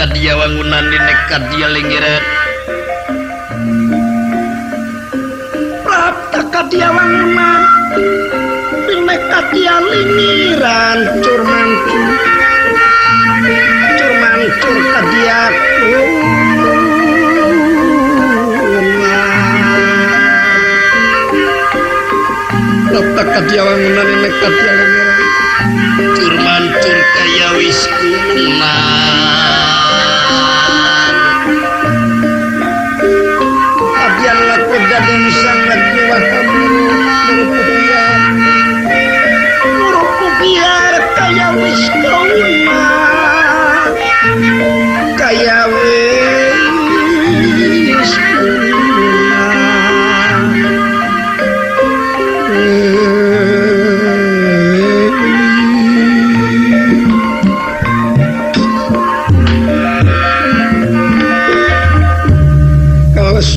Kadia wangunan dina kadia linggiran. Prapta kadia wangunan dina kadia linggiran cur mancur. Cur mancur kadia Prapta kadia wangunan dina kadia linggiran. Cur mancur kaya wis kunan. Abian laku daden sangat mewah muruk biar kaya wis kunan. Kaya wis kunan.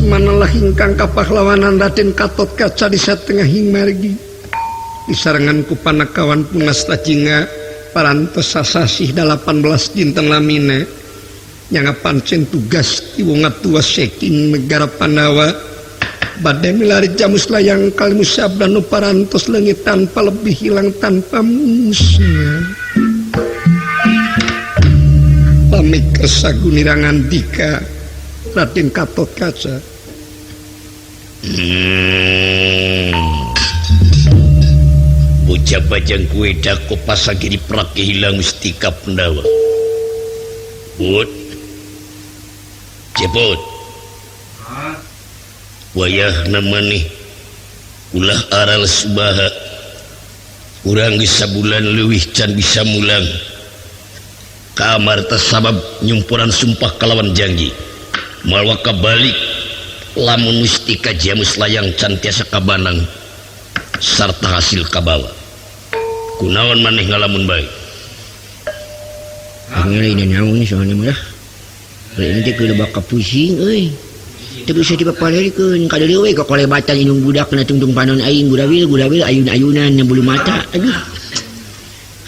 Manalah ingkang kapahlawanan Raden Gatotkaca di satengahing margi disarengan ku panakawan Pungasta Jingga parantos sasasih 18 dinten lamina nyanga pancen tugas ti wong atua saking negara Pandawa bade milari jamus layang kalmusabda nu parantos leungit tanpa lebih hilang tanpa musnah. Pamit kersa gunirangan dika Raden Gatotkaca. Bocah bajang kue dako pasagiri prake hilang mustika Pandawa. Bud, cepot. Wayah namanya ulah aral subaha. Urang geus sabulan leuwih can bisa mulang. Kamar tasabab nyumpuran sumpah kalawan janji. Malwa kabalik lamun mustika jamus layang can tiasa kabanang sarta hasil kabawa. Kunaon maneh ngalamun bae? Aing lain naon soalna mah lah. Lain teh kudu bakal pusing euy. Teu bisa dipapalerikeun ka deui we ka kolebatan indung budak na tungtung panon aing gurawil-gurawil ayun-ayunan nya bulu mata. Aduh.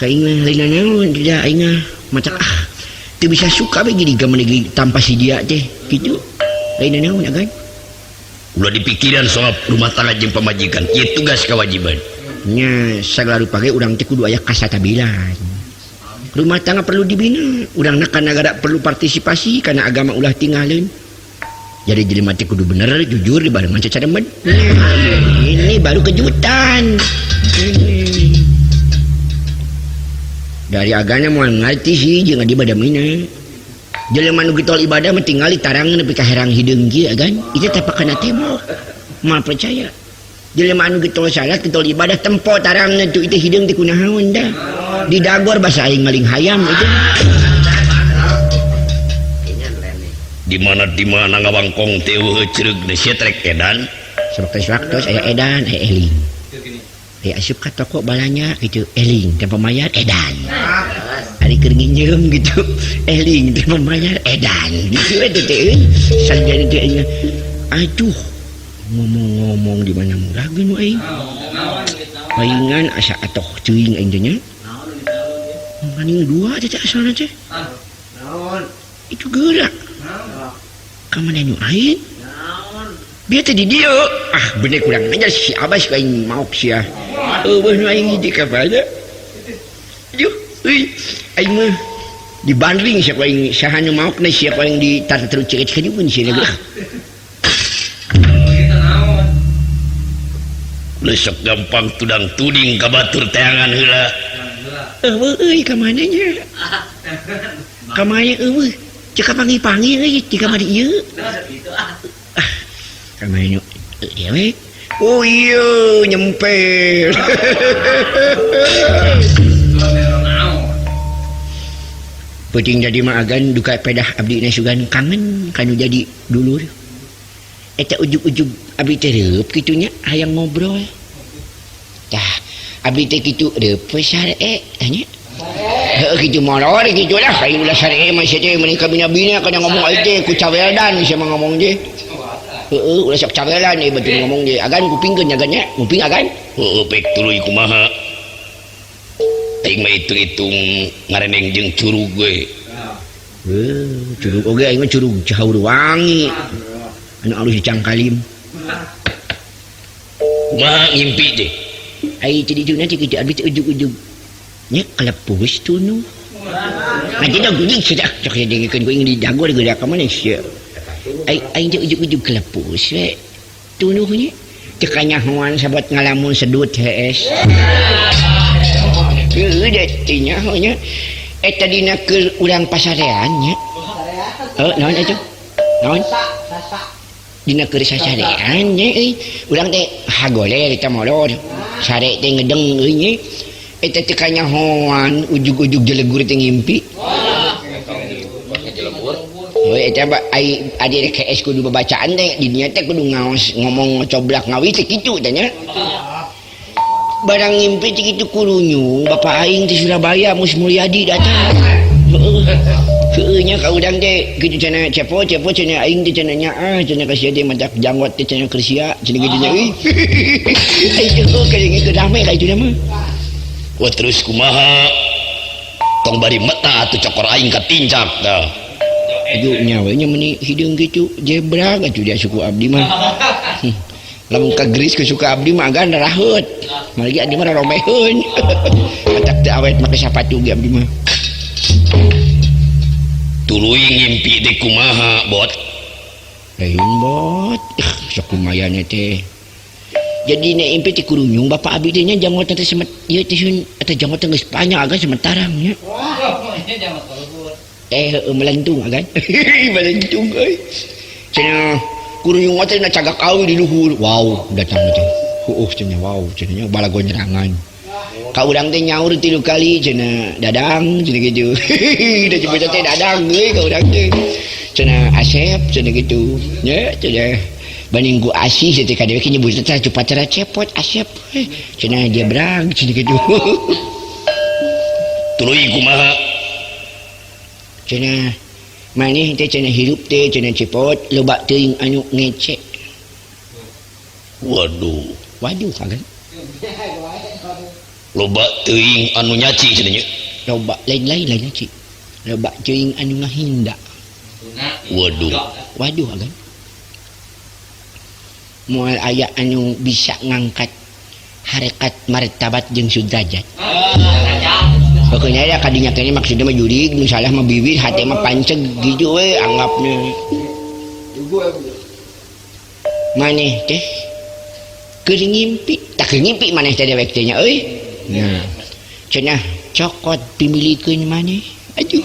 Ka aing mah lain naon tidak aing mah matak ah. Teu bisa suka we jadi gameun tanpa si dia teh kitu. Lain naon agan. Ulah dipikiran soal rumah tangga jeung pamajikan, ieu tugas kewajiban. Nya sagala rupa ge urang teh kudu aya kasatabilan. Rumah tangga perlu dibina, urang na kana gara perlu partisipasi kana agama ulah tinggalin. Jadi jelema teh kudu bener, jujur dibarengan cacaremed. Ini baru kejutan. Ini. Dari agama moal ngarti sih jeung adi badamina. Jelema nu getol ibadah mah tingali tarang nepi ka herang hideung kieu agan. Itu teh pakana tembok. Moal percaya. Jelema anu getol salat, getol ibadah tempo tarangna tuh itu hideung teh kunaon dah. Di dagor basa aing maling hayam itu. Di mana ngawangkong teh eueuh cereug deui sia trek edan. Sewaktu-waktu aya edan, aya eling. Aya asup ka toko balanya gitu, eling tanpa mayar edan. Ari keur nginjem gitu, eling tanpa mayar edan. Gitu we teh euy. Sarjana teh aing. Aduh, ngomong-ngomong di mana murah geun aing. Palingan asa atoh teuing aing teh nya. Maning dua teh asalna teh. Itu geura. Ka mana nu aing? Biar teh di dieu. Ah, bener kurang ajar si Abbas aing maok sia. Eueuh nu aing hiji ka pada. Aduh, euy, aing mah dibanding siapa aing saha nu maokna siapa aing di tarteru ceuit ka dieu sia geura. Lesok gampang tudang tuding ka batur teangan heula. Eueuh euy ka mana nya? Ka mana eueuh? Cek panggil-panggil euy di kamar ieu. Ah, ka mana nu dewek? Oh iya nyempel. Penting jadi mah agan duka pedah abdi na sugan kangen kanu jadi dulur. Eta ujug-ujug abdi teh reup kitu nya hayang ngobrol. Tah abdi teh kitu reup we sare tah nya. Heuh kitu molor kitu lah aing ulah sare mah sia teh mending kabina-bina kana ngomong aing teh ku caweldan sia mah ngomong teh. Heueuh ulah sok caweldan ieu batur ngomong ge agan kupingkeun agan nya nguping agan. Heueuh pek tuluy kumaha. Aing mah hitung-hitung ngareneng jeung curug we. Heuh, curug oge aing mah curug Cahaurwangi. Anu alus di Cangkalim. Kumaha ngimpi teh? Ai teh dituna teh kitu abdi teh ujug-ujug. Nya kalepus tunu. Nanti dong geuning sia cok dengekeun ku aing di dago geura ka mana sia. Ai aing teh ujug-ujug kalepus we. Tunuh nya teu kanyahoan sabot ngalamun sedut hees. Heueuh da teu nyaho nya. Eta dina keur urang pasarean nya. Heuh naon atuh? Naon? Dina keur sasarean nya euy. Urang teh hagoler eta molor. Sare teh ngedeng euy nya. Eta teu kanyahoan ujug-ujug jelegur teh ngimpi. Heuh eta ai adi rek hees kudu babacaan teh di dinya teh kudu ngaos ngomong ngocoblak ngawi teh kitu teh nya. Barang ngimpi teh kitu kurunyung bapa aing ti Surabaya Mus Mulyadi datang. Heueuh. Heueuh nya ka urang teh kitu cenah cepo cepo cenah aing teh cenah nyaah cenah ka sia teh matak janggot teh cenah keur sia cenah kitu nya euy. Ai heueuh kadenge rame ka itu mah. Wah terus kumaha? Tong bari meta atuh cokor aing katincak tah. Aduh nya we nya meuni hideung kitu jebrak atuh dia suku abdi mah. Lamun ka geris ku suku abdi mah agan raheut. Malagi abdi mah roromeheun. Matak teu awet make sapatu ge abdi mah. Tuluy ngimpi teh kumaha, Bot? Lain bot, sok lumayan teh. Jadi nek impi teh kurunyung bapak abdi teh nya janggot teh semet ieu teh sun eta janggot teh geus panjang agan sementarang nya. Eh heueuh melentung agan. Melentung euy. Cenah kurunyung teh na cagak awi di luhur. Wow, datang teh. Heueuh cenah wow cenah nya balago nyerangan. Ka urang teh nyaur 3 kali cenah dadang cenah kitu. Da nyebutna teh dadang euy ka urang teh. Cenah Asep cenah kitu. Nya cenah banding ku asih cenah ka dewek nyebutna teh cupacara cepot Asep cenah jebrag cenah kitu. Tuluy kumaha? Cenah maneh teh cenah hirup teh cenah cepot loba teuing anu ngece. Waduh. Waduh kaget. Loba teuing anu nyaci cenah nya. Loba lain-lain lah nyaci. Loba teuing anu ngahinda. Waduh. Waduh agan. Moal aya anu bisa ngangkat harekat martabat jeung sudrajat. Pokoknya ya kadinya teh maksudnya mah jurig, nu salah mah bibir, hate mah panceg gitu we anggapna. Maneh teh keur ngimpi, tak keur ngimpi maneh teh dewek teh nya euy. Nah, cenah cokot pimilikeun maneh. Aduh,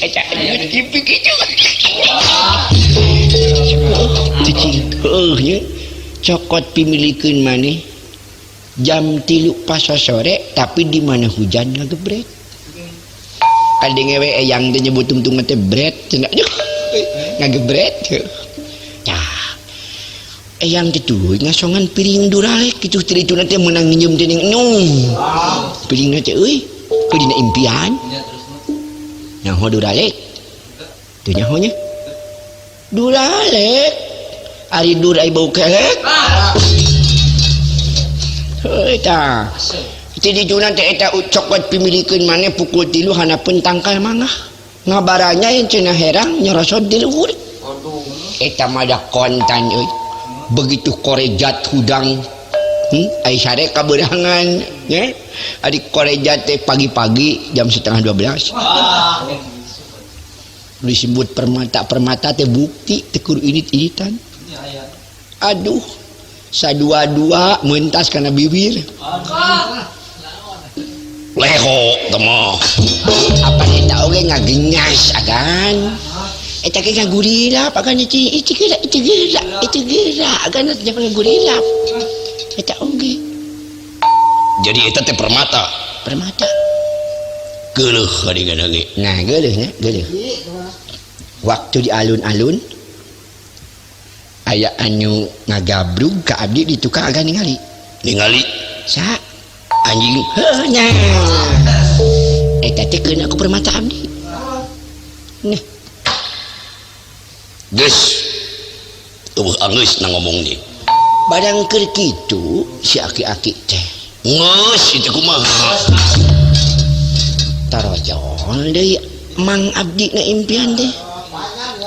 eta ngimpi kitu. Cicing heueuh nya cokot pimilikeun maneh jam 3 pasosore tapi di mana hujan ngagebret. Kadenge we eyang teh nyebut tungtung teh bret cenah ngagebret. Tah eyang teh tuluy ngasongan piring duralek kitu trituna teh meunang nginjem teh ning nung. Piringna teh euy keur dina impian. Nyaho duralek. Teu nyaho nya. Duralek. Ari dur ai bau kelek. Heuh tah. Ti dituna teh eta cokot pimilikeun maneh pukul 3 hanapeun tangkal mangah. Ngabaranya yang cenah herang nyerosot di luhur. Eta mah da kontan euy. Begitu korejat hudang. Ai sare kaberangan nya. Ari korejat teh pagi-pagi jam 11:30. Disebut permata-permata teh bukti teh kur init-initan. Aduh, sadua-dua mentas kana bibir. Leho teh mah. Apa eta oge ngagenyas agan. Eta ge ngagurilap agan ieu ieu geura ieu geura ieu geura agan teh ngagurilap. Eta oge. Jadi eta teh permata. Permata. Geuleuh kadingan ge. Nah, geuleuh nya, geuleuh. Waktu di alun-alun aya anu ngagabrug ka abdi di tukang agan ningali. Ningali? Sa? Anjing. Heuh nya. Eta teh keuna ku permata abdi. Nah. Geus. Eueuh anggeus na ngomong ni. Barang keur kitu si aki-aki teh. Geus itu kumaha? Tarojol deui Mang abdi na impian teh.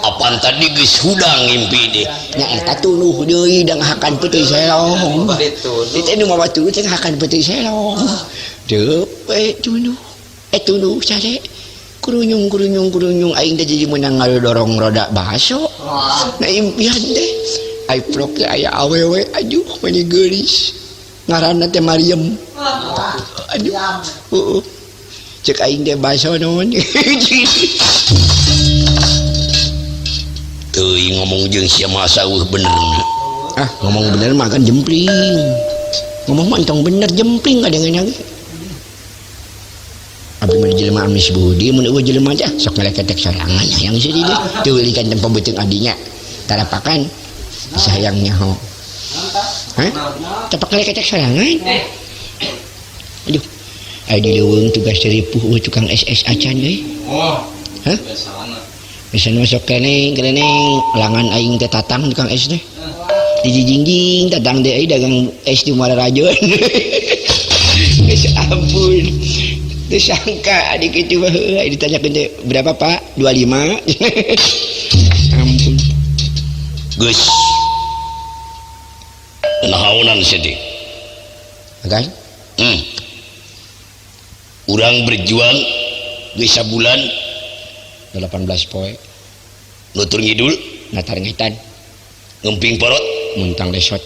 Apaan tadi geus hudang ngimpi deh. Nya eta tunuh deui da ngahakan peuting selong. Itu nu mawa tunuh teh ngahakan peuting selong. Deup we tunuh. Tunuh sare. Kurunyung kurunyung kurunyung aing teh jadi meunang ngadorong roda baso. Na impian teh. Ai prok teh aya awewe aduh mani geulis. Ngaranna teh Mariam. Aduh. Heeh. Cek aing teh baso naon. Teuing ngomong jeung sia mah saweuh bener. Ah, ngomong bener mah kan jempling. Ngomong mah entong bener jempling kadengeun ge. Abdi mah jelema amis budi mun eueuh jelema teh sok ngaleketek sorangan hayang sedih deh. Teulikan tempo beuteung abdinya. Tarapakan sayang nyaho. Hah? Tepak ngaleketek sorangan. Aduh. Aya di leuweung tugas ripuh eueuh tukang SS acan euy. Oh. Hah? Biasana masuk keneng keneng langan aing teh tatang tukang es teh. Dijijingjing tatang teh euy dagang es di Muara Rajon. Geus ampun. Teu sangka adik kitu mah heueuh ditanyakeun teh berapa Pak? 25. Ampun. Geus. Nahaonan sia teh? Agan? Urang berjuang geus sabulan 18 poe. Nutur ngidul, natar ngetan, ngemping porot, muntang lesot,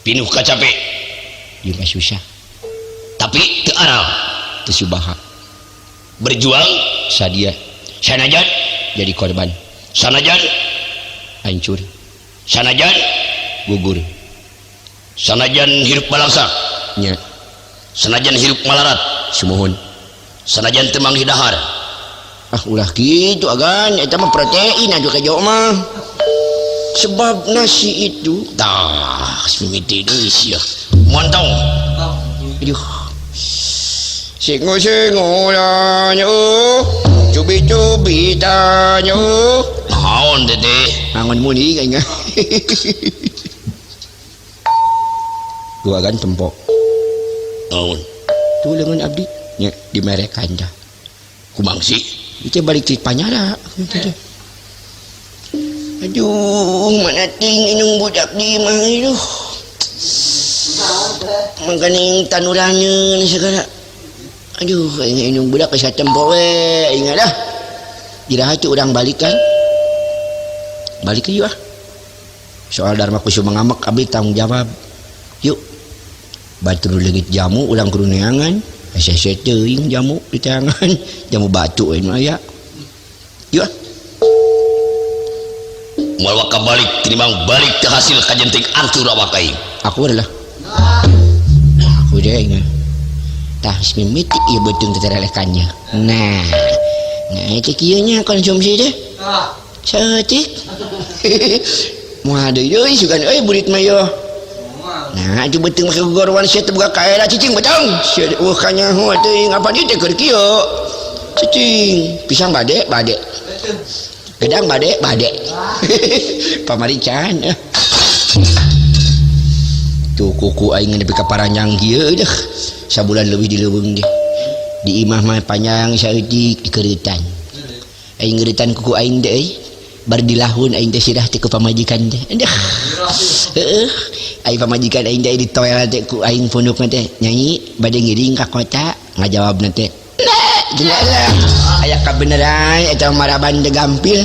pinuh kacape, juga susah. Tapi teu aral, teu subaha. Berjuang sadia, sanajan jadi korban, sanajan hancur, sanajan gugur, sanajan hirup balangsa, nya, sanajan hirup malarat, sumuhun, sanajan teu manggih dahar. Ah ulah kitu agan eta mah protein atuh ka jauh mah. Sebab nasi itu tah mimiti deui sia. Montong. Aduh. Singo-singo lanyo, cubi-cubi tanyo. Naon teh? Angon muni aing. Dua agan tempok. Naon? Tuh leungeun abdi nya dimerekan tah. Kumangsi? Itu balik di Panyara. Aduh, mana ting inung budak di mah aduh. Mangkaning tanuranyeun segala. Aduh, aing inung budak geus tempo we, aing lah. Iraha teh urang balik kan? Balik yuk ah. Soal Dharma Kusuma ngamek abdi tanggung jawab. Yuk. Batur leungit jamu urang kudu neangan. Hese teuing jamu di tangan, jamu batu we nu aya. Yuk ah. Moal waka balik tinimbang balik teu hasil kajenting antur awak aing. Aku adalah. Aku deh ingat. Tah mimiti ieu beuteung teh terelehkannya. Nah. Nah itu kieu nya konsumsi teh. Saeutik. Moal deui euy sugan euy burit mah yeuh. Nah, itu beuteung make gogorowan sia teh boga kaela cicing beuteung. Sia eueuh kanyaho teuing apa dieu teh keur kieu. Cicing, pisang bade bade. Gedang bade bade. Pamarican. Tuh kuku aing nepi ka paranjang kieu deh. Sabulan leuwih di leuweung deh. Di imah mah panjang saeutik dikeureutan. Aing ngeureutan kuku aing teh euy. Bar dilahun aing teh sirah teh ku pamajikan teh. Aduh. Heeh. Aing pamajikan aing teh di toel teh ku aing pundukna teh nyanyi bade ngiring ka kota ngajawabna teh. Nah, aya kabeneran eta maraban teh gampil.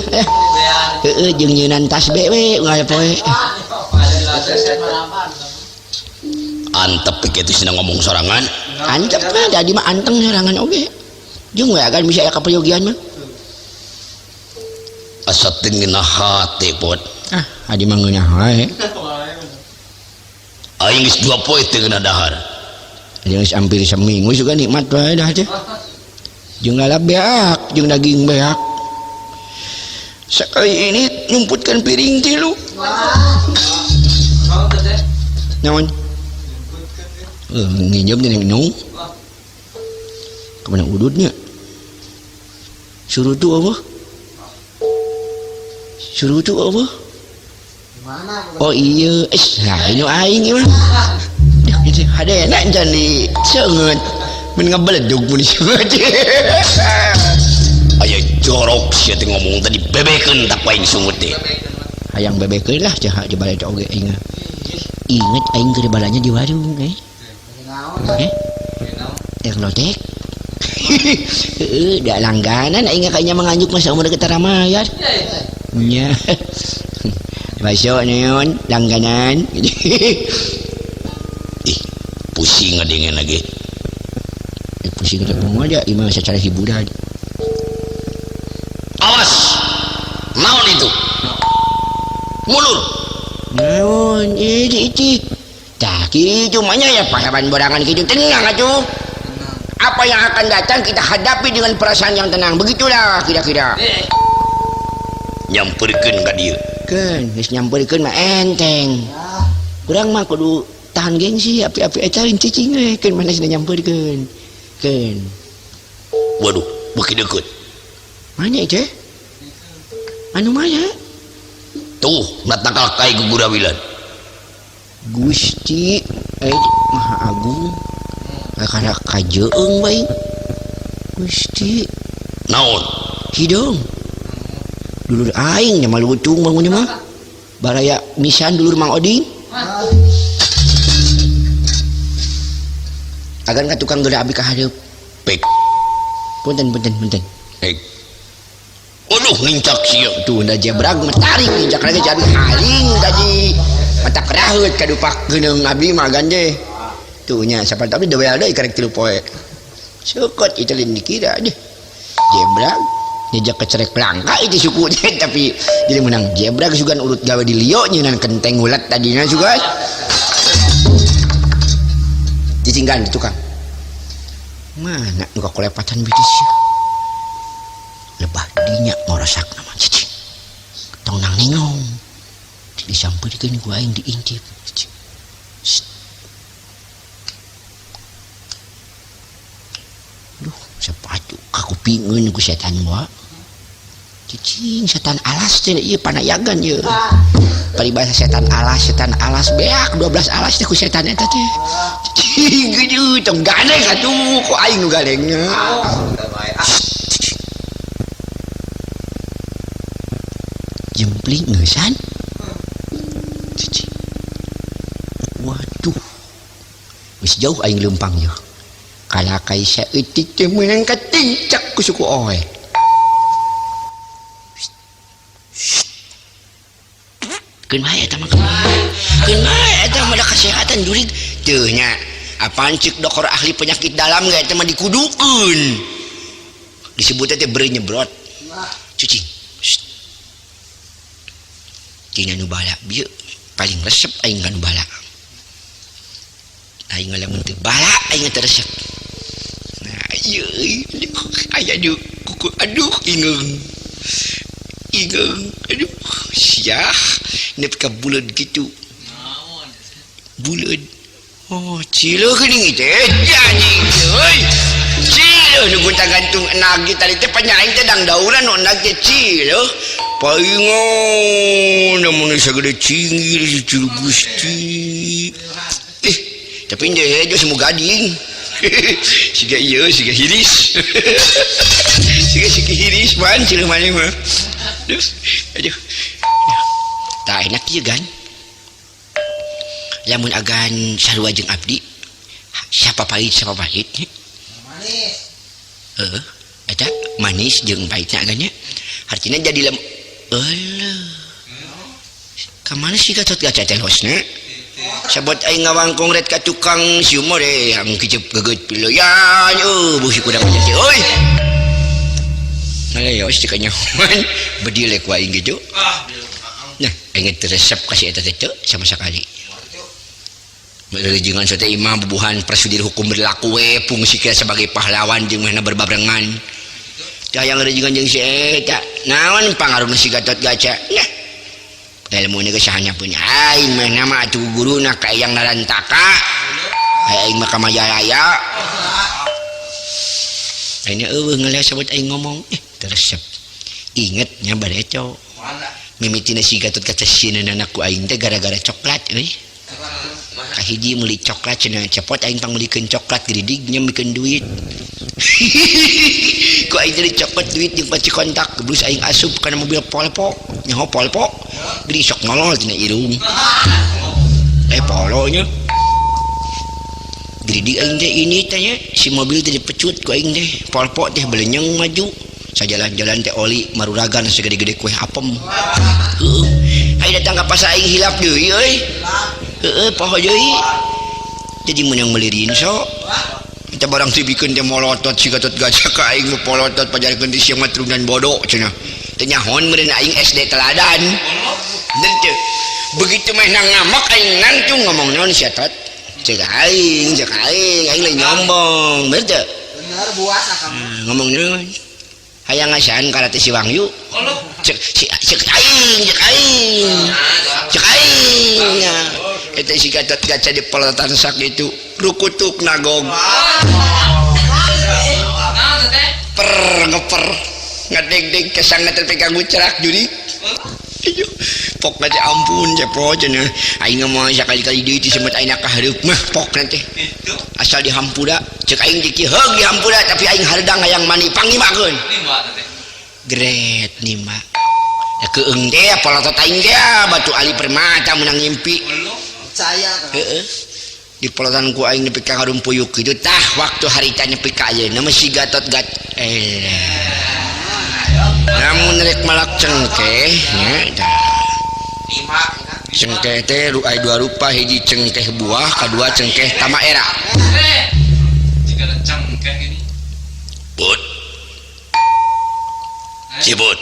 Heeh jeung nyeunan tas be we unggal poe. Antep kitu cenah ngomong sorangan. Antep mah jadi mah anteng sorangan oge. Jeung we agan bisa aya kaperyogian mah. Asa teu ngeunah hate pot. Ah, adi mah ngeunah wae. Aing geus 2 poe teu ngeunah dahar. Aing geus hampir seminggu suka nikmat wae dah teh. Jeung lalap beak, jeung daging beak. Sekali ini nyumputkan piring tilu. Naon? Nginjem jeung nung. Kemana udutnya? Suruh tu apa? Suruh tu apa? Oh iya, nah ini aing ieu mah. Hadena encan di seungeut. Mun ngabeledug mun diseungeut. Aya Jorok sia teh ngomong tadi bebekeun tak aing sungut teh. Hayang bebekeun lah jaha di balai oge aing. Inget aing keur balanya di warung eh. Eh? Teh lotek. Heeh, da langganan aing kayaknya menganjuk masa umur kita ramayat. Nya. Baso neon langganan. Ih, pusing ngadengin lagi. Pusing teh moal dia imah secara hiburan. Awas. Naon itu? Mundur. Naon itu? Tah kitu mah nya ya pahlawan borangan kitu tenang atuh. Apa yang akan datang kita hadapi dengan perasaan yang tenang. Begitulah kira-kira. Nyamperkeun ka dieu. Keun, geus nyamperkeun mah enteng. Urang mah kudu tahan gengsi api-api eta cicing we keun mana sina nyamperkeun. Keun. Waduh, beuki deukeut. Mana teh? Anu mana? Tuh, natangkal kai gugurawilan. Gusti Maha Agung. Karena kajeung bae. Gusti. Naon? Hidung. Dulur aing nya malutung bangunnya mah. Baraya misan dulur Mang Oding. Agan ka tukang geura abi ka hareup. Pek. Punten punten punten. Pek. Aduh ngincak sia. Tuh da jebrag mah tarik ngincak lagi jadi haling tadi. Mata keraheut kadupak geuneung abi mah agan teh. Tuh nya sapan tapi dewel deui karek 3 poe. Sukot itu lain dikira deh. Jebrag nyejak kecerek langka itu suku teh tapi jadi menang jebrag sugan urut gawe di lio nyeunan kenteng ulat tadinya sugan. Ditinggal di tukang. Mana nu kakolepatan bitis ya. Lebah dinya ngorosak nama cicing. Tong nang nengong. Disampeurkeun ku aing diintip. Duh, sepatu kakupingeun ku setan wa. Cicing setan alas teh ieu panayagan ieu. Paribasa setan alas beak 12 alas teh ku setan eta teh. Cicing geudeut tong gandeng atuh ku aing nu gandengna. Jempling ngeusan. Cicing. Waduh. Geus jauh aing leumpang ieu. Kalakai saeutik teh meunang katincak ku suku oe. Keun bae eta mah. Keun bae eta mah da kasehatan jurig. Teu nya. Apaan cik dokter ahli penyakit dalam ge eta mah dikudukeun. Disebutnya teh beri nyebrot. Cucing. Tina nu bala bieu paling resep aing ka nu bala. Aing ngalamun teu bala aing teu resep. Nah, ieu aya du kuku aduh ingeung. Ingeung aduh siah nepi ka buleud kitu. Buleud. Oh, cileuh geuning teh anjing euy. Cileuh nu gonta-gantung enag tadi teh panya aing teh dangdauran nu enag teh cileuh. Paingon mun sagede cinggir si Gusti. Ih, tapi dia hejo semua gading. Siga ieu, siga hiris. Siga siga hiris man cileuh maneh mah. Aduh, aduh. Tah enak ieu gan. Lamun agan sarua jeung abdi, siapa pahit siapa pahit nya. Manis. Heeh, eta manis jeung pahitna agan nya. Artinya jadi lem eueuh. Ka mana sih Gatot Kaca teh hosna? Sabot aing ngawangkong ret ka tukang siumur yang kicep geget piloyan eueuh busi kuda panjang teh euy. Ngaleos teh kanyahoan bedilek ku aing gitu. Nah, aing teu resep ka si eta teh teu sama sekali. Rerejengan sote imah bubuhan prosedur hukum berlaku we fungsi kita sebagai pahlawan jeung mana berbarengan. Tah yang rerejengan jeung si eta naon pangaruhna si Gatot Kaca? Nah, ilmu ini kesahanya punya aing mah nama atuh guruna ka yang narantaka. Aing mah ka Majalaya. Aing eueuh ngaliat sabut aing ngomong teu resep. Inget nya bareco. Mimitina si Gatot Kaca sieunana ku aing teh gara-gara coklat euy. Kahiji meuli coklat cenah cepot aing pangmeulikeun coklat geridig nya mikeun duit. Ku aing teh dicopot duit jeung paci kontak geus aing asup kana mobil Volvo nyaho Volvo geuning sok nolol tina irung polo nya geridi aing teh ini teh nya si mobil teh dipecut ku aing teh Volvo teh belenyeng maju sajalan-jalan teh oli maruragan segede-gede kue apem heueuh aya datang ka pasar aing hilap deui euy heueuh poho deui jadi meunang meuli rinso kita barang tibikeun teh molotot si Gatot Gajah ka aing mah polotot pajarkeun di sieu mah trunan bodoh cenah teh nyahon meureun aing SD teladan bener teu begitu meh nang ngamak aing nangtung ngomong naon sia tot cek aing aing lain nyombong bener teu bener buas akang ngomong naon hayang ngasaan karate si Wangyu cek cek aing cek aing cek aing eta si Gatot Gajah di polototan sak itu rukutuk nagog per ngeper ngadeg-deg kesang tepi ka ngucerak juri pok teh ampun cepot cenah aing mah sakali-kali deui teh semet aing ka hareup mah pok teh asal dihampura cek aing di kieu heug dihampura tapi aing hareudang hayang mani pangimakeun gret nima da keung teh polotot aing teh batu ali permata meunang ngimpi percaya heeh di polotan ku aing nepi ka ngarumpuyuk kitu tah waktu harita nepi ka ayeuna mah si Gatot Gat namun rek malak cengkeh nya tah cengkeh teh aya dua rupa hiji cengkeh buah kadua cengkeh tamaera jika ada cengkeh gini bud cibut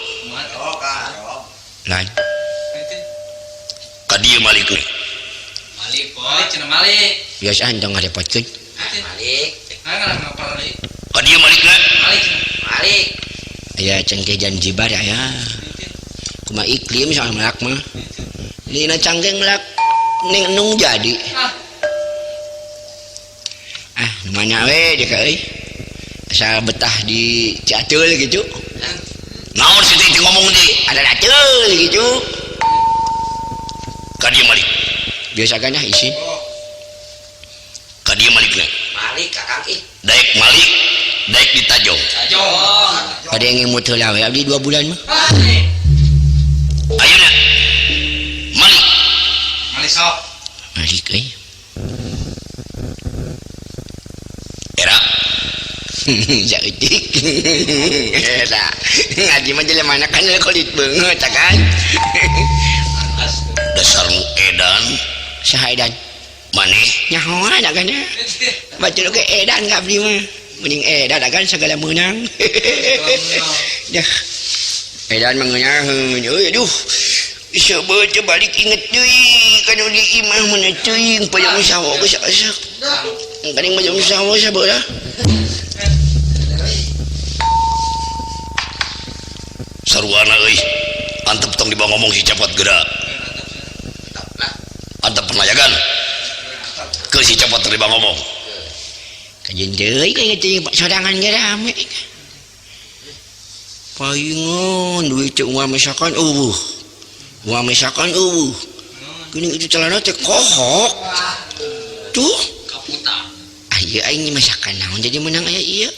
lain ka dieu malik we malik boy cenah malik biasa entong ngarepotkeun malik ka dieu malikna malik malik aya cengkeh janjibar aya kumaha iklim soal melak mah dina cangkeng melak ning nung jadi ah mana we dia euy asal betah di Ciateul gitu naon sih teh ngomong deui ada ateul gitu ka dieu malik biasa kan ah isin ka dieu malikna malik kakang ih daek malik daek ditajong tajong pada yang ngemut heula we abdi 2 bulan mah ayeuna malik malik sok malik euy era saeutik era ngaji mah jelema mana kan kulit beungeut kan dasar nu edan saha edan maneh nyahoan kan batur oge edan ka abdi mah mending edan kan segala meunang dah edan mah ngeunaheun euy aduh seubeuh teh balik inget deui kana di imah mun teuing payung sawo geus asak geuning payung sawo sabeurah sarwana euy antep tong dibawa ngomong si Cepot geura antep penayagan ke si Cepot tong dibawa ngomong kajeun deui ka teuing sorangan ge rame palingan duit teh uang misalkan eueuh uang misalkan eueuh geuning itu celana teh kohok tuh kaputa ah ieu aing masakan naon jadi meunang aya ieu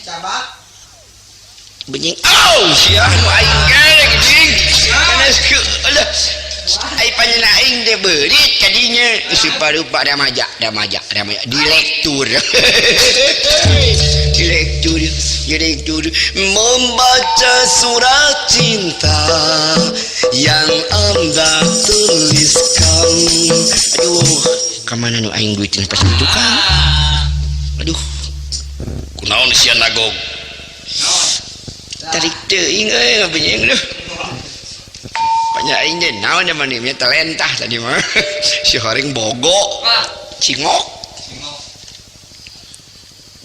cabak benying au sia nu aing ge geuning panas ke alah ai panjenengan aing teh beurit kadinya rupa-rupa remaja remaja remaja direktur direktur direktur membaca surat cinta yang anda tuliskan. Aduh kamana nu aing duitin pas tukang aduh kunaon sia nagog tarik teuing euy ngabenyeng duh banyak aing teh naon da maneh nya telentah tadi mah si horeng bogo cingok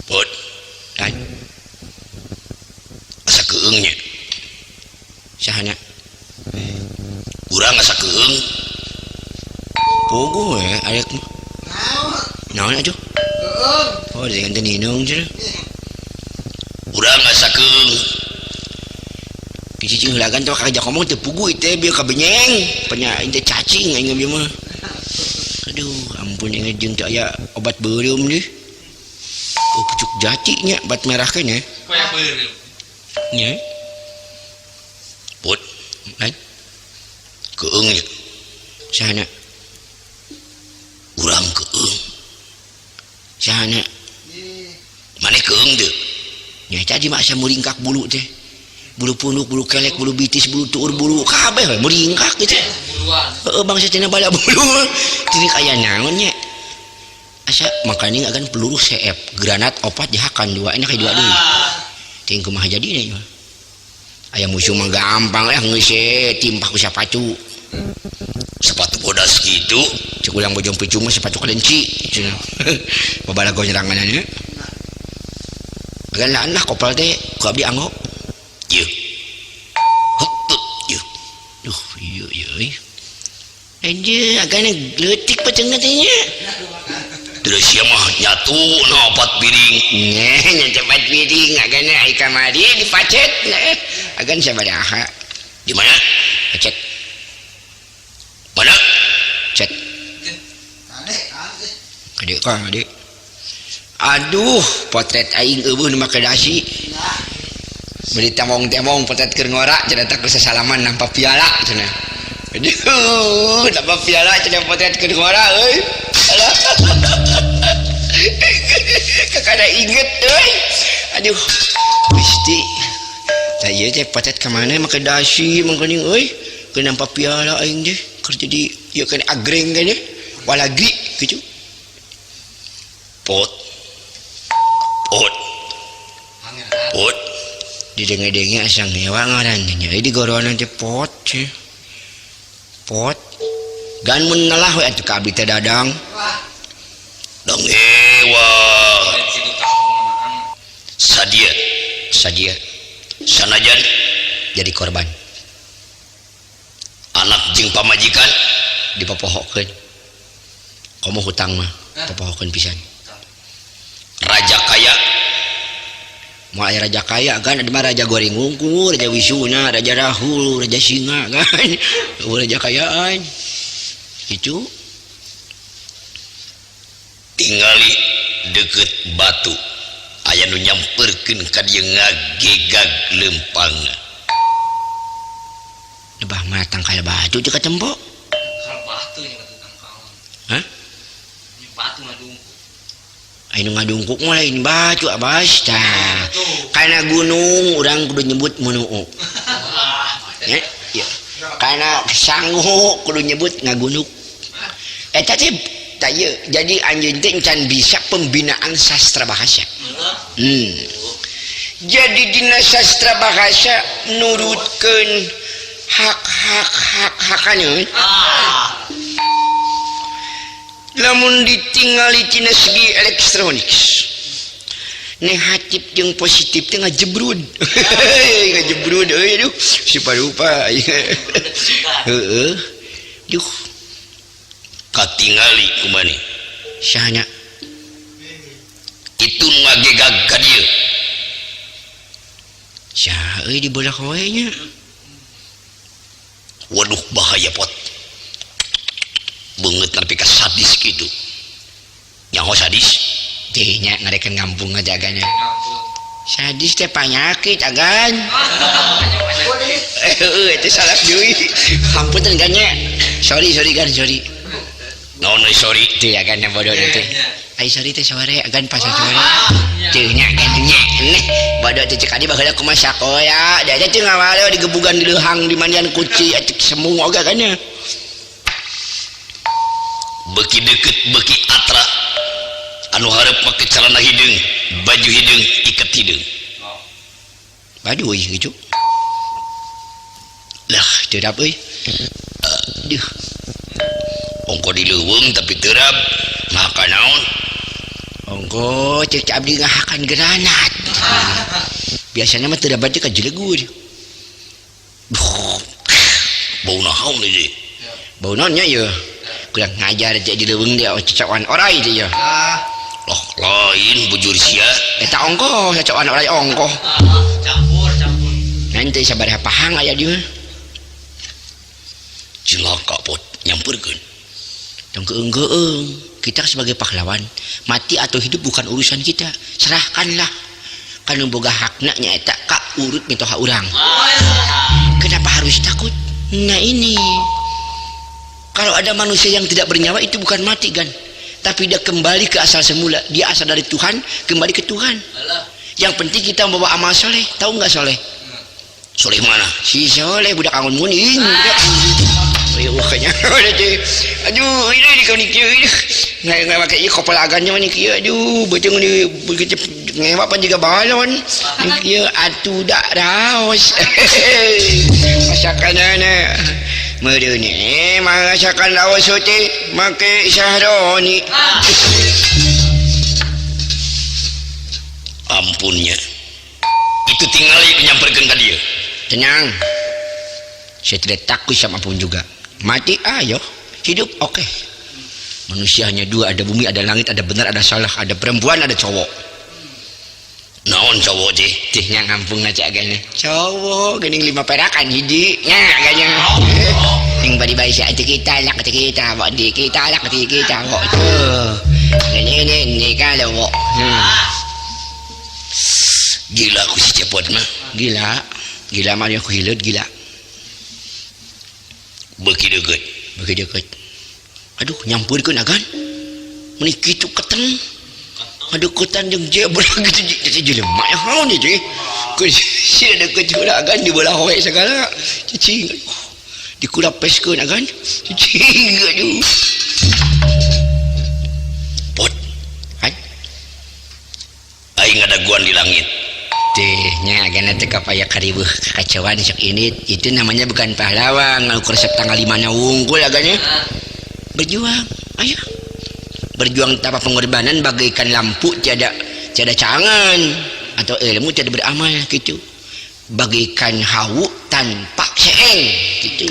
bud lain asa keung nya sahana urang asa keung bogo we arek mah naon atuh oh dengan teh ninung cenah urang asa keung cicing heula kan teh kajak ngomong teu pugu teh bieu kabenyeng penya aing teh cacing aing bieu mah aduh ampun aing jeung teu aya obat beureum deui oh pucuk jati nya obat merah kan ya koyak beureum Nya. Put. Ai. Keung nya. Sahana? Urang keung. Sahana? Maneh keung teu? Nya tadi mah asa muringkak bulu teh. Bulu punuk, bulu kelek, bulu bitis, bulu tuur, bulu kabeh we muringkak gitu. Buluan. Heeh, bangsa cenah bala bulu. Jadi aya naon nya? Asa makanya agan peluru CF, granat opat dihakan dua, enak dua deui. Ting kumaha jadina ieu mah. Aya musuh mah gampang lah geus timpah ku sapatu. Sepatu bodas gitu. Cek ulang bojong picu mah sepatu kelinci cenah. Babalago nyeranganna. Agan laan lah kopel teh ku abdi anggo. Ieu. Henteu ieu. Duh, ieu ieu euy. Anjir, agana leutik peceungeut teh nya. Terus sia mah nyatu na opat piring. Nya, nyatu opat piring agana ai kamari dipacet nya. Agan sabaraha? Di mana? Pacet. Mana? Cet. Kade, kade. Kade kade. Aduh, potret aing eueuh nu make dasi. Beli temong-temong potret keur ngora cenah teh sasalaman nampa piala cenah. Aduh, nampa piala cenah potret keur ngora euy. Alah. Kakada inget euy. Aduh, Gusti. Tah ieu teh potret ka mana make dasi mangkaning euy. Keur nampa piala aing teh keur jadi ieu kan agreng kan walagi kitu. Pot. Pot. Pot. Didenge-denge asa ngewa ngaran teh nya. Di goronan teh pot. Pot. Gan mun nelah we atuh ka abdi teh dadang. Dang ewa. Sadia, sadia. Sanajan jadi korban. Anak jeung pamajikan dipopohokeun. Komo hutang mah popohokeun pisan. Raja kaya moal aya raja kaya kan ada mah raja goreng wungkul, raja wisuna, raja rahul, raja singa kan. Raja kayaan. Itu tingali deket batu aya nu nyamperkeun ka dieu ngagegag leumpangna. Lebah mah tangkal batu jeung katempo. Tangkal batu nya kata tangkal. Hah? Nya batu ngadungkuk. Anu ngadungkuk mah lain batu abas tah. Kana gunung urang kudu nyebut munuu. Ya, ya. Kana sangu kudu nyebut ngagunuk. Eta teh tah ieu jadi anjeun teh encan bisa pembinaan sastra bahasa. Jadi dina sastra bahasa nurutkeun hak-hak hak-hakan. Lamun ditingali tina segi elektronik negatif jeung positif teh ngajebrud. Ngajebrud euy aduh sipa-rupa. Heeh. Duh. Katingali kumaha Sahanya? Itu ngagegag ka dieu. Saha euy di bola wae nya. Waduh bahaya pot. Beungeut nepi ka sadis kitu. Nyaho sadis? Teh nya ngarekan ngampung ngajagana. Sadis teh panyakit agan. Heeh, itu salah deui. Hampunten kan nya. Sorry sorry kan sorry. Naon euy sorry? Teh agan bodoh teh. Ai sorry teh sore agan pas sore. Teh nya kan nya. Neh, bodoh teh cek adi baheula kumaha sakola. Da teh ngawale digebugan di leuhang di mandian kuci cek semu oge kan nya. Beki deket beki atra anu hareup make celana hideung baju hideung iket hideung baduy gitu lah terap euy. Aduh ongko di leuweung tapi terap maka naon ongko cek abdi ngahakan granat biasanya mah teu dapat ka jelegur bau naon ieu bau naon nya ieu kurang ngajar cek di leuweung dia cocokan orai teh ya. Loh lain bujur sia eta ongkoh cocokan orai ongkoh. Campur campur. Nanti sabaraha pahang aya di mah. Cilaka pot nyamperkeun. Tong keung-keung. Kita sebagai pahlawan mati atau hidup bukan urusan kita. Serahkanlah kanu boga hakna nyaeta ka Urut mitoha urang. Kenapa harus takut? Nah ini, kalau ada manusia yang tidak bernyawa itu bukan mati kan, tapi dia kembali ke asal semula. Dia asal dari Tuhan, kembali ke Tuhan. Yang penting kita membawa amal soleh. Tahu nggak soleh? Soleh mana? Si soleh budak angon muning. Ayo kayaknya. Aduh, ini kau ni kieu. Nggak pakai ieu kopel agannya ni kieu. Aduh, betul ni begitu ngewa pan juga balon. Ni kieu atuh dak raos. Masakanana. Mereune masakan laos teh make sahroni. Ampunnya. Itu tinggal nyamperkeun ka dieu. Tenang. Saya tidak takut sama apapun juga. Mati ayo, hidup oke. Okay. Manusia hanya dua, ada bumi, ada langit, ada benar, ada salah, ada perempuan, ada cowok. Naon cowok teh? Teh nya ngampung aja agaknya. Cowok geuning 5 perakan hiji nya agaknya. Ning bari bae sia kita lak kita wok di kita lak kita wok tuh. Ini ini kalau wok. Gila aku si cepot mah. Gila. Gila mah aku hileut gila. Beuki deukeut. Beuki deukeut. Aduh, nyampurkeun agan. Meuni kitu keteng. Aduh, ketan jeung jebra gitu jadi jelema naon ieu teh. Si deukeut heula agan dibelah we sagala. Cicing. Dikulapeskeun agan. Cicing aduh. Pot. Hai. Aing ngadaguan di langit. Tehnya agana teh kapaya kariweuh kakacauan sok ini itu namanya bukan pahlawan ngukur resep tanggal 5 na wungkul aganya. Berjuang, ayo. Berjuang tanpa pengorbanan bagaikan lampu tiada tiada cangan atau ilmu tiada beramal gitu. Bagaikan hawu tanpa seeng gitu.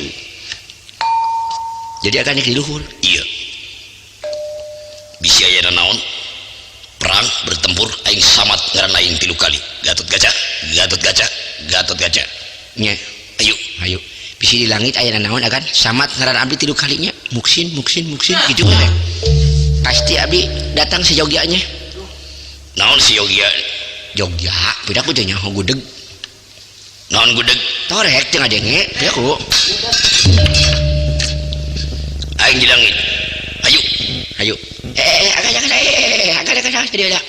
Jadi akan di luhur. Iya. Bisi aya naon? Perang bertempur aing samat ngaran aing 3 kali. Gatot Kaca, Gatot Kaca, Gatot Kaca. Nya, ayo, ayo. Bisi di langit aya naon akan samat ngaran abdi 3 kalinya. Muksin, muksin, muksin gitu kan. Pasti abdi datang sejogyanya. Naon si Jogja? Jogja, beda ku teh nyaho gudeg. Naon gudeg? Torek teu ngadenge, beda ku. Aing di langit. Ayo, ayo. Agak.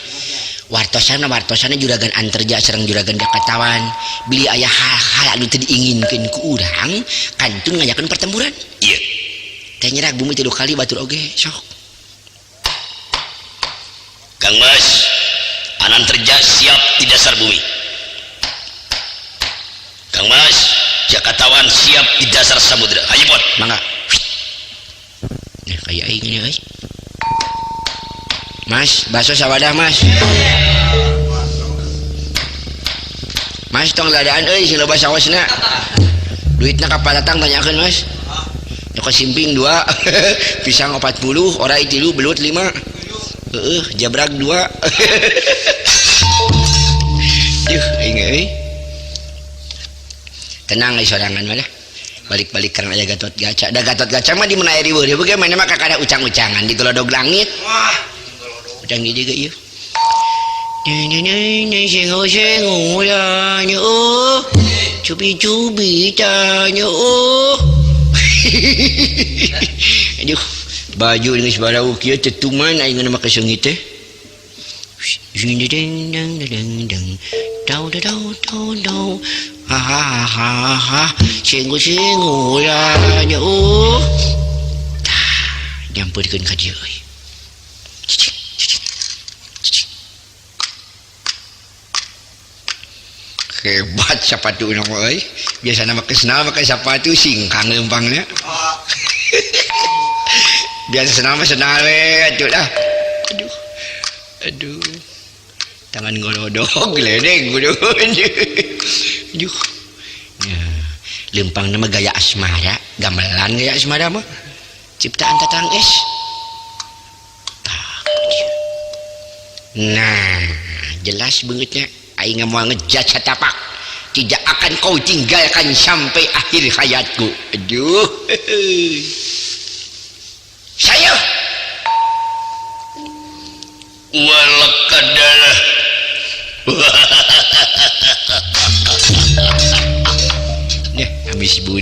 Wartosana wartosana juragan Anterja sareng juragan Jakatawan. Bili aya hal-hal anu teu diinginkeun ku urang, kantun ngajakeun pertempuran. Iya. Teh nyerak bumi 3 kali batur oge, sok. Kang Mas, Ananterja siap di dasar bumi. Kang Mas, Jakatawan siap di dasar samudra. Ayo pot. Mangga. Nah, kayak aing nya euy. Mas, bakso sawadah Mas. Mas tong ladaan euy sing loba sawasna. Duitna kapan datang tanyakeun Mas. Nyoko simping 2, pisang 40, orai 3, belut 5. Heeh, jabrag 2. Duh, aing euy. Tenang euy sorangan mah lah. Balik-balik karena aya Gatot Kaca. Da Gatot Kaca mah di mana aya riweuh riweuh ge mana mah kakada ucang-ucangan di golodog langit. Wah, ucang hiji ge ieu. Neng sengo sengo lah nya oh. Cubi-cubi tanya oh. Aduh, baju geus barau kieu tetuman aing geuna make seungit teh. Ding ding dang dang dang. Dau dau dau dau. Ha ha ha ha. Sengo sengo lah nya oh. Tah, nyamperkeun ka dieu euy. Cicing cicing. Cicing. Hebat sapatu na euy. Biasana make senal make sapatu singkang leumpangna. Biasa senal mah senal we atuh lah. Aduh. Aduh. Tangan golodog ledeng kudu. Aduh. Ya, leumpangna mah gaya asmara, gamelan gaya asmara mah. Ciptaan Tatang Es. Nah, jelas beungeutnya aing moal ngejudge satapak. Tidak akan kau tinggalkan sampai akhir hayatku. Aduh. Saya walakadalah.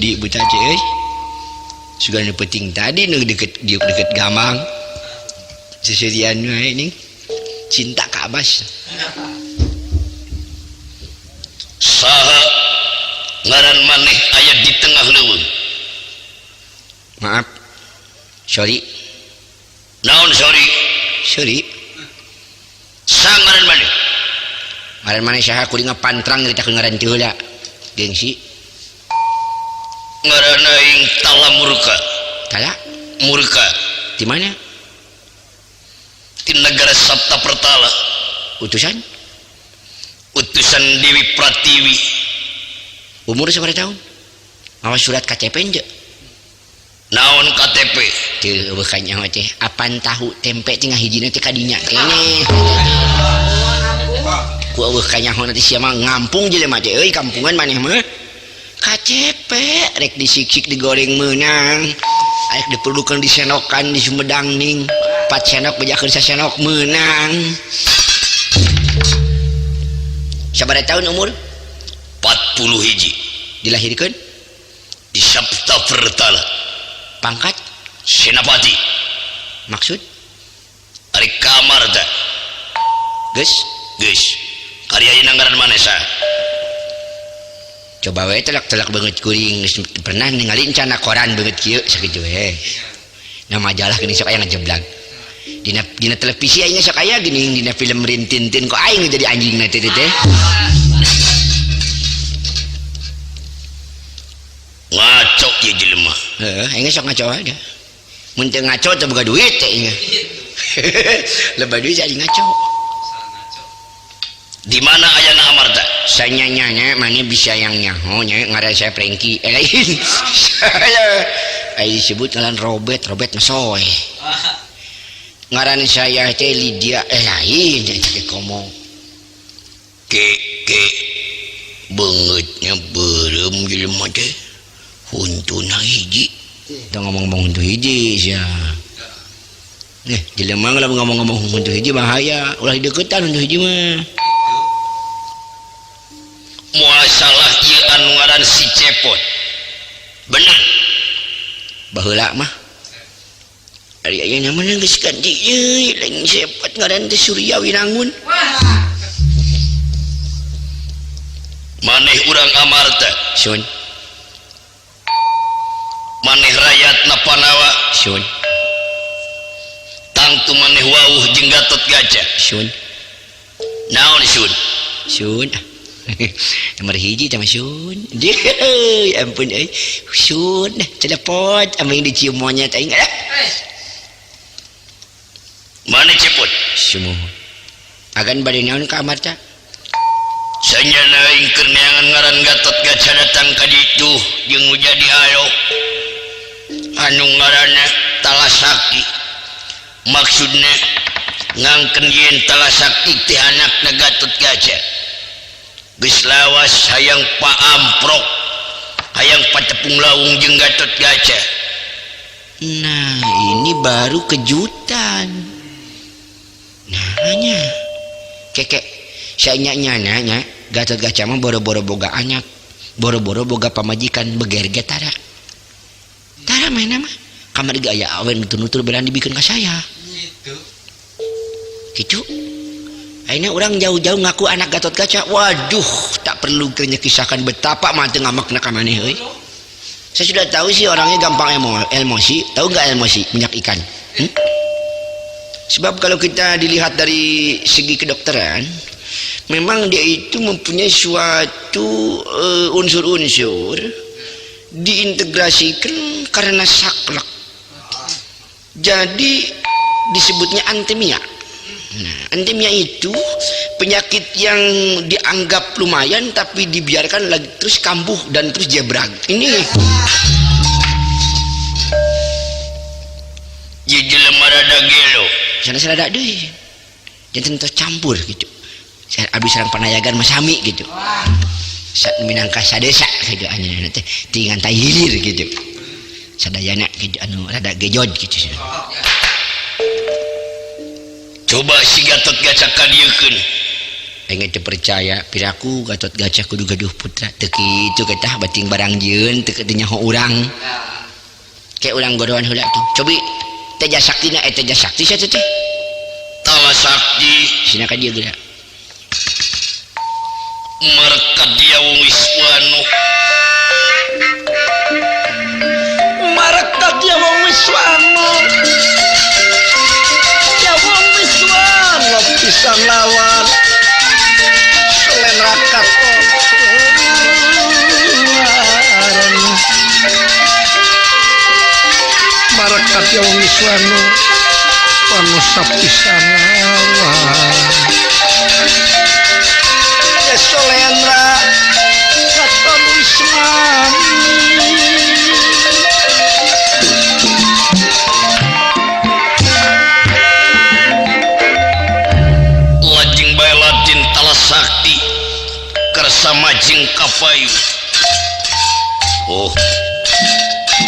sudi buta teh euy. Sugan nu penting tadi nu deket diuk deket gamang. Seserian wae ning. Cinta ka Abbas. Saha ngaran maneh aya di tengah leuweung? Maaf. Sorry. Naon sorry? Sorry. Saha ngaran maneh? Ngaran maneh saha kuring ngapantrang nyaritakeun ngaran teu heula. Gengsi. Ngaran aing Tala Murka. Tala Murka. Di mana? Di negara Sabta Pertala. Utusan? Utusan Dewi Pratiwi. Umur sabaraha tahun? Mawa surat KTP henteu? Naon KTP? Teu eueuh kanyaho teh. Apan tahu tempe teh ngahijina teh kadinya keneh. Ku eueuh kanyaho teh sia mah ngampung jelema teh euy kampungan maneh mah. KTP rek disiksik digoreng meunang. Arek diperlukan disenokan di Sumedang ning. 4 senok bejakeun sasenok meunang. Sabaraha tahun umur? 40 hiji. Dilahirkeun? Di Sabta Pertala. Pangkat? Senapati. Maksud? Ari kamar teh. Geus? Geus. Ari ayeuna ngaran maneh saha? Coba we telak-telak beungeut kuring geus pernah ningali encana koran beungeut kieu sakitu we. Na majalah geuning sok aya ngejeblag. Dina televisi aing sok aya geuning dina film Rintintin kok aing jadi anjingna teh teh. Ngaco ieu jelema. Heeh, aing sok ngaco aja. Mun teu ngaco teh boga duit teh aing. Lebah duit jadi ngaco. Di mana ayana Amarta? Sanyanya mana bisa yang nyaho nya ngaran saya Prengki. Lain. Saya ai disebut ngaran Robert, Robert Masoe. Ngaran saya teh Lydia lain teh komo. Ke ke beungeutnya beureum jelema teh. Huntuna hiji. Teu ngomong-ngomong huntu hiji sia. Jelema lamun ngomong-ngomong huntu hiji bahaya, ulah dideukeutan huntu hiji mah. Moal salah ieu anu ngaran si Cepot. Bener. Baheula mah. Ari ayeuna mah geus ganti euy, lain Cepot ngaran teh Surya Winangun. Maneh urang Amarta. Sun. Maneh rayatna Panawa. Sun. Tangtu maneh wauh jeung Gatot Kaca. Sun. Naon sun? Sun. Nomor hiji sama Sun. Ya ampun euy. Sun telepon aming dicium monyet aing. Mana Cepot? Sumuhun. Agan bade naon ka Amarta? Sanyana aing keur neangan ngaran Gatot Kaca datang ka ditu jeung nu jadi alo. Anu ngaranna Talasakti. Maksudna ngangkeun yen Talasakti teh anakna Gatot Kaca. Geus lawas hayang paamprok, hayang patepung lawung jeung Gatot Kaca. Nah, ini baru kejutan. Nanya. Keke, saya nanya Gatot Kaca mah boro-boro boga anak, boro-boro boga pamajikan beger ge tara. Tara mana mah? Kamari ge aya awen nutur-nutur berani dibikeun ka saya. Gitu. Kitu. Akhirnya orang jauh-jauh ngaku anak Gatot Kaca. Waduh, tak perlu kisahkan betapa mah teu ngamakna ka maneh euy. Saya sudah tahu sih orangnya gampang emosi. Tahu nggak emosi? Minyak ikan. Sebab kalau kita dilihat dari segi kedokteran, memang dia itu mempunyai suatu unsur-unsur diintegrasikan karena saklek. Jadi disebutnya antemia. Nah, antemia itu penyakit yang dianggap lumayan tapi dibiarkan lagi terus kambuh dan terus jebrag. Ini Ieu jelema rada gelo. Sanes rada deui. Janten tos campur gitu. Abdi sareng panayagan mah sami gitu. Minangka sadesa gitu anjeunna teh tingan tai hilir gitu. Sadayana gitu anu rada gejod gitu. Coba si Gatot Kaca kadieukeun. Aing teu percaya piraku Gatot Kaca kudu gaduh putra teu kitu ketah bating barang jieun teu teu nyaho urang. Kayak urang goroan heula tuh. Cobi Teja Saktina Teja Sakti sia teh. Tala Sakti sina ka dieu geura. Marka dia wong Wiswano. Marka dia wong Wiswano. Ya wong Wiswano pisan lawan. Selen rakat Marka dia wong Wiswano. Wano sapisan lawan. Solendra katon Wismani lajeng bae Ladin Tala Sakti kersa majeng kapayu. Oh,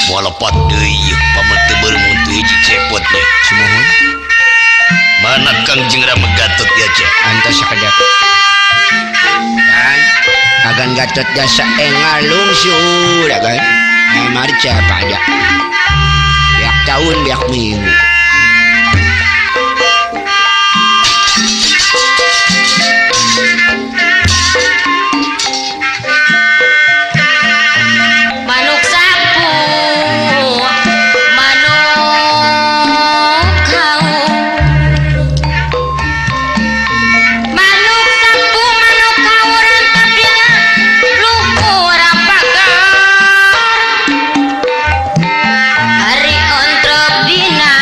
moal lepat deui pamer teu beureum teu hiji cepot nya. Sumuhun. Mana Kangjeng Rama Gatot Gaca? Antos sakedap. Agan Gatot jasa engalung siur agan. Marca pada. Biak tahun biak minggu. Manuk sapu, manuk kau. Manuk sapu, manuk kau rantap dina luhur pagar. Ari ontrog dina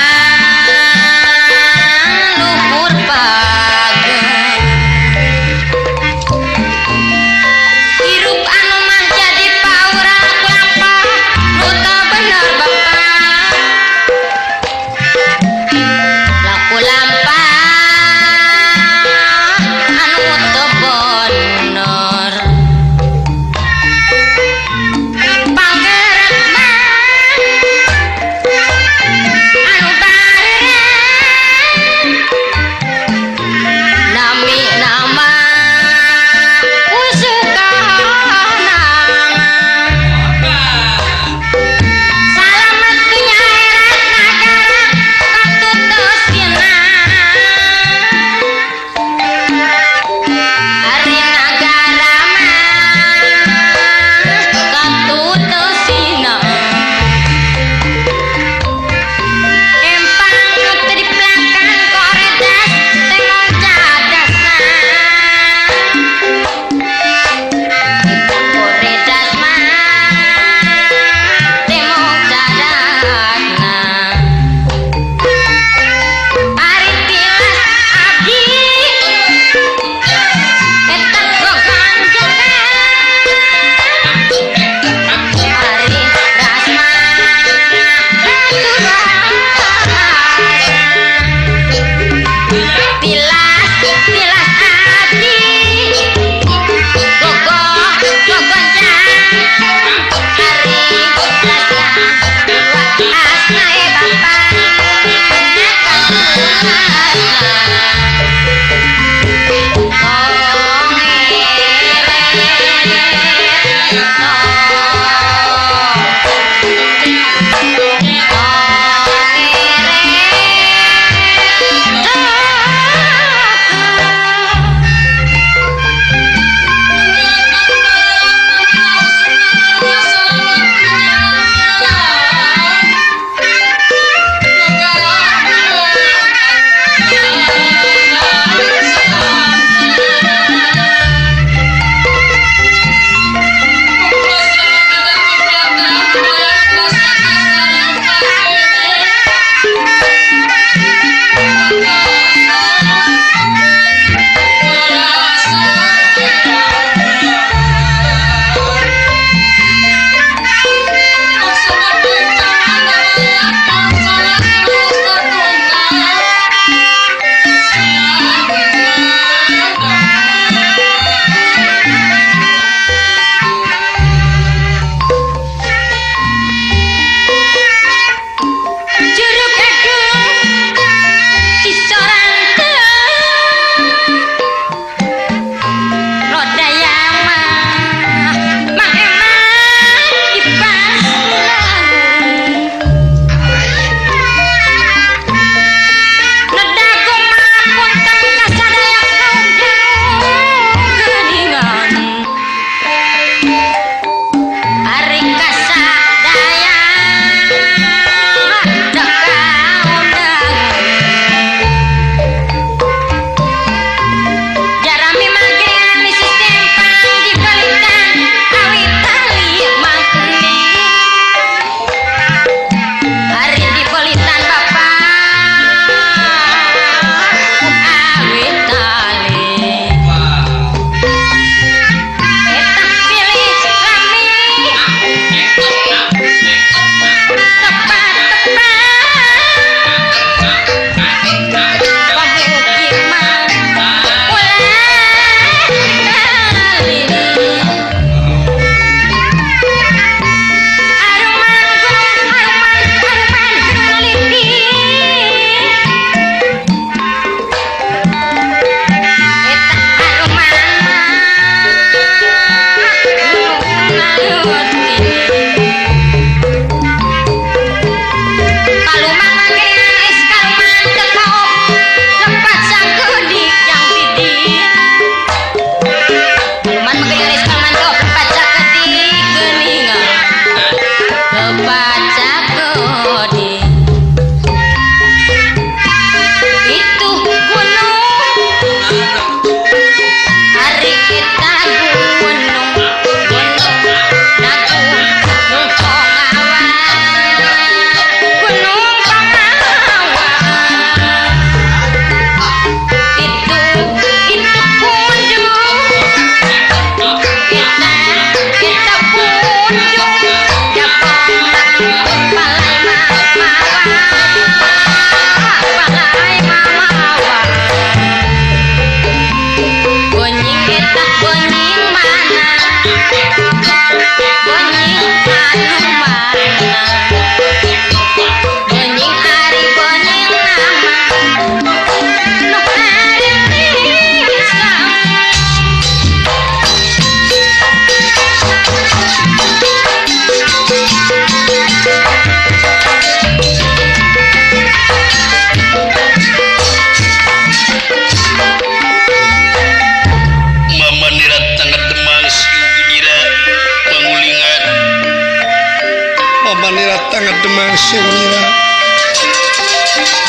Manira Tangga Demang Sewira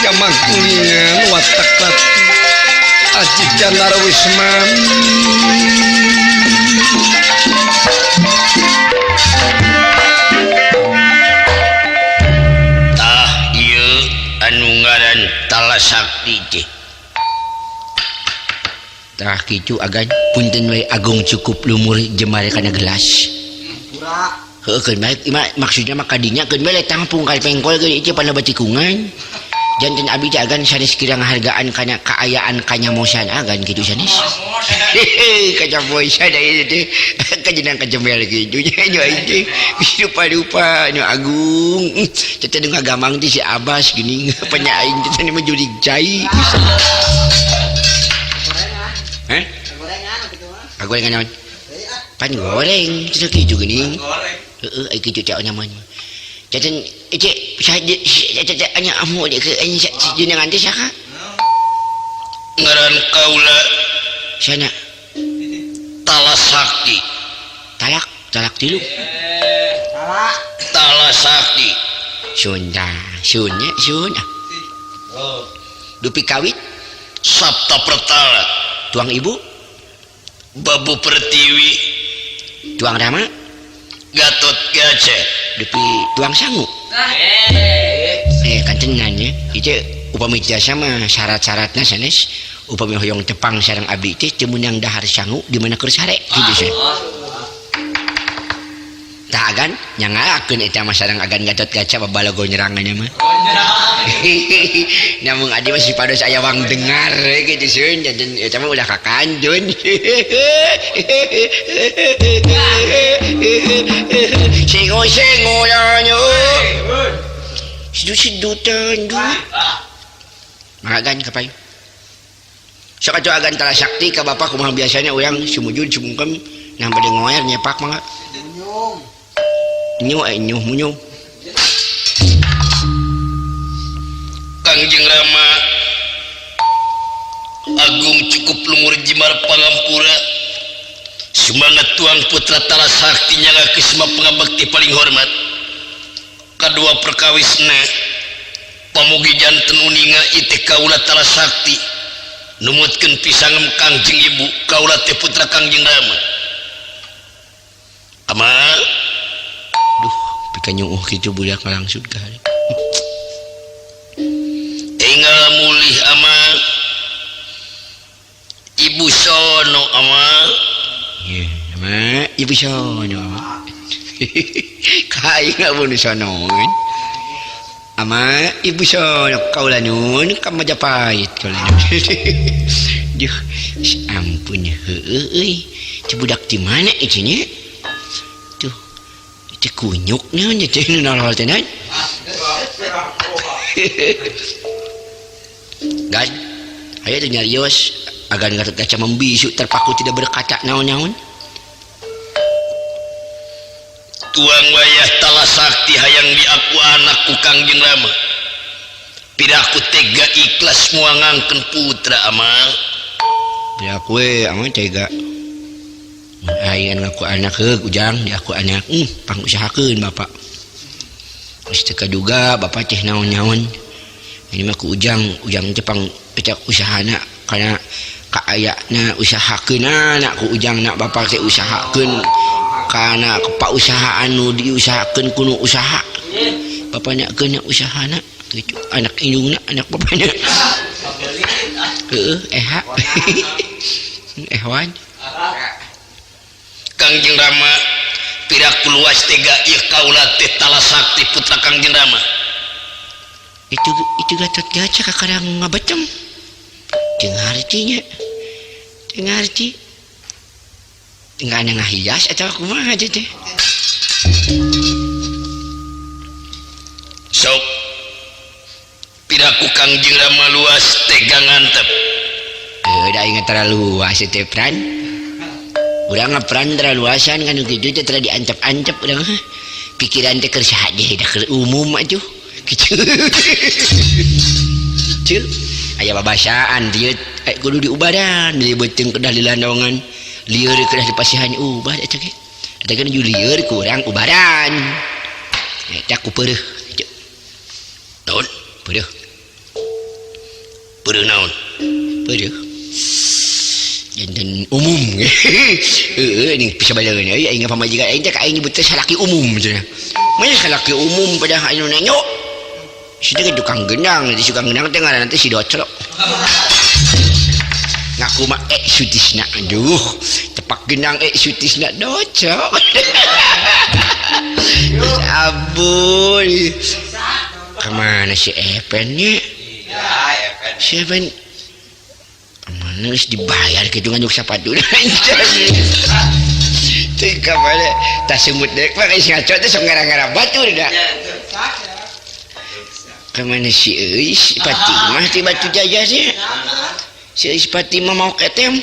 Jamang kulingan watak ratu Aji Janar Wisman Tah ieu anu ngaran Talasakti teh. Tah kitu agan punten we agung cukup lumur jemare kana gelas. Heuh keun bae maksudna mah kadinya keun bae tangpung ka pengkol ge ieu pana batikungan. Janten abdi teh agan sanes kira ngahargaan kana kaayaan kanyamosan agan kitu sanes. Hehehe kanyamosan ieu teh kajenang kajemel kitu nya nya aing teh rupa-rupa nu agung. Teh nu ngagamang teh si Abbas geuning panya aing teh mah jurig cai. Heh? Gorengan naon? Pan goreng cenah kitu geuning. Heeh ai kitu teh nyaman. Cacan ece saja anya amu ke anya jenengan teh saha? Ngaran kaula sana Talasakti. Talak, talak tilu. Talak. Talasakti. Sun tah, sun nya sun. Dupi kawit Sabta Pertala. Tuang ibu Babu Pertiwi. Tuang Rama Gatot Kaca. Dupi tuang sangu. Kantenan nya. Ieu upami jasa mah syarat-syaratna sanes upami hoyong tepang sareng abdi teh teu meunang dahar sangu di mana keur sare kitu sih. Tah agan nya ngalakeun eta mah sareng agan Gatot Kaca babalago nyerangannya mah. Namun adi mah sipados aya wang dengar kitu sun janten eta mah ulah kakanjun. Singo-singo nyanyo. Sedu-sedutan du. Maka agan kapayu. Sok atuh agan Talasakti ka bapak kumaha biasanya urang sumujud sumungkem nah bade ngoer nyepak mangga. Nyu nyuh munyung. Kangjeng Rama agung cukup lumur jimar pangampura semangat tuang putra Talasakti nyaga kisma pangabakti paling hormat kadua perkawisna pamugi janten uninga ieu kaula Talasakti numutkeun pisangem Kangjeng Ibu kaula teh putra Kangjeng Rama. Ama duh pika nyuuh kitu budak ngalangsud ka hari. Tinggal mulih ama Ibu sono ama. Iya, ama Ibu sono ama. Kai ngabun sono. Ama Ibu sono kaula nun ka Majapahit kaula nun. Duh, ampun heueuh euy. Teu budak di mana ieu nya? Tuh. Teu kunyuk naon teh nu nolol teh naon? Gan, aya teh nyarios agan Gatot Kaca membisu terpaku tidak berkata naon-naon. Tuang wayah Talasakti hayang diaku anakku Kangjeng Rama. Piraku tega ikhlas muangangkeun putra ama. Piraku we ama tega. Mun aing ngaku anak heug ujang diaku anak, pangusahakeun bapak. Geus teu kaduga bapak teh naon-naon. Ini mah ku ujang, ujang teh pang pecak usahana kana kaayana usahakeunana ku ujang nak bapak teh usahakeun kana pausahaan nu diusahakeun kuno usaha. Bapaknya keuna usahana kitu anak indungna anak bapaknya. Heeh, eha. Ehwan. Kangjeng Rama piraku luas tega ieu kaula teh Talasakti putra Kangjeng Rama. Itu Gatot Kaca kakarang ngabetem. Teu ngarti nya. Teu ngarti. Teu ngana ngahias atawa kumaha teh. Sok piraku Kangjeng Rama luas tega ngantep. Heuh da aing tara luas teh pran. Urang ngapran tara luasan kan kitu teh tara diancep-ancep urang mah. Pikiran teh keur saha deui da keur umum atuh. Kitu. Kitu. Aya babasaan dieu kudu diubaran, di beuteung kedah dilandongan, lieur kedah dipasihan ubar eta ge. Eta ge nuju lieur ku urang ubaran. Eta ku peureuh kitu. Naon? Peureuh. Peureuh naon? Peureuh. Janten umum. Heeh, ini bisa baleun euy aing pamajikan aing teh ka aing nyebut teh salaki umum cenah. Maya salaki umum pada anu nanyo. Si teh tukang gendang, di tukang gendang teh ngaranna teh si Docro. Ngaku mah Sutisna, aduh, tepak gendang Sutisna Docro. Terus abun. Kemana si Epen nya? Si Epen kemana geus dibayar kitu nganjuk sapatu. Teu kamana tas semut deuk mah geus ngaco teh sok ngara-ngara batur da. Kemana si Euis Fatimah ti Batu Jaya sih? Si Euis Fatimah mau ketem.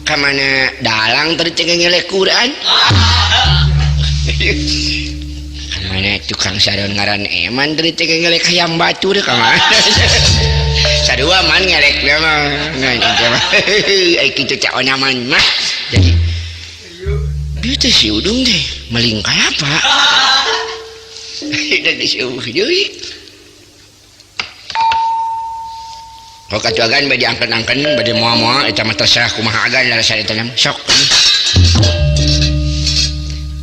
Kamana dalang tadi teh ngelek Quran. Kamana tukang saron ngaran Eman tadi teh ngelek hayam batur kamana. Sarua man ngelek mah. Ngan teh mah. Ai kitu teh onaman mah. Jadi bieu teh si Udung teh meling kalapa. Dan si Udung deui. Kok katuagan bade angken-angken bade moal-moal eta mah terserah kumaha agan lalasan eta mah sok.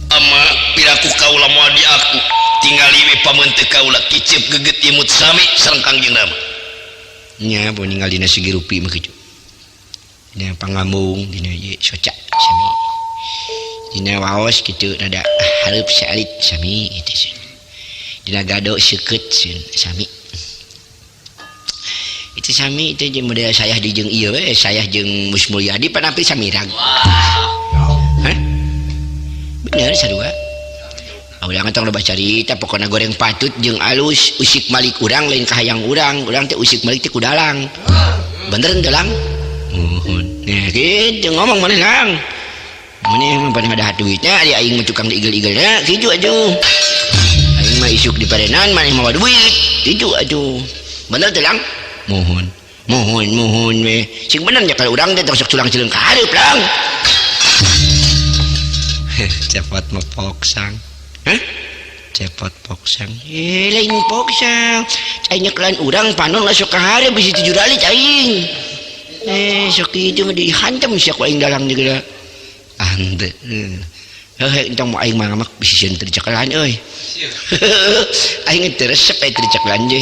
Ama piraku kaula moal di aku tingali we pameunteuk kaula kiceup geget imut sami sareng Kangjeng Rama. Nya pun ningali dina segi rupi mah kitu. Dina pangambung dina ieu soca sami. Dina waos kitu rada hareup saalit sami kitu. Dina gado seukeut sami. Itu sami itu jeung model saya di jeung ieu we, saya jeung Mus Mulyadi panampi samirag. Hah? Bener sarua. Urang tong loba carita pokona goreng patut jeung alus usik malik urang lain kahayang urang, urang teh usik malik teh kudalang. Bener henteu Lang? Muhun. Nah kitu ngomong maneh Lang. Maneh mah pada ngadahat duitnya ari aing mah tukang diigel-igelna kitu atuh. Aing mah isuk di parenan maneh mawa duit kitu atuh. Bener teu Lang? Mohon, mohon, mohon we. Sing bener nya kalau urang teh tong sok culang cileung ka hareup Lang. Cepot mah poksang. Hah? Cepot poksang. Lain poksang. Cai nyekelan urang panon lah sok ka hareup bisi tujuh rali aing. Sok kitu mah dihantam sia ku aing dalang juga. Ante. Heuh, entong mau aing mah ngamak bisi sieun teu dicekelan euy. Aing teu resep aya teu dicekelan je.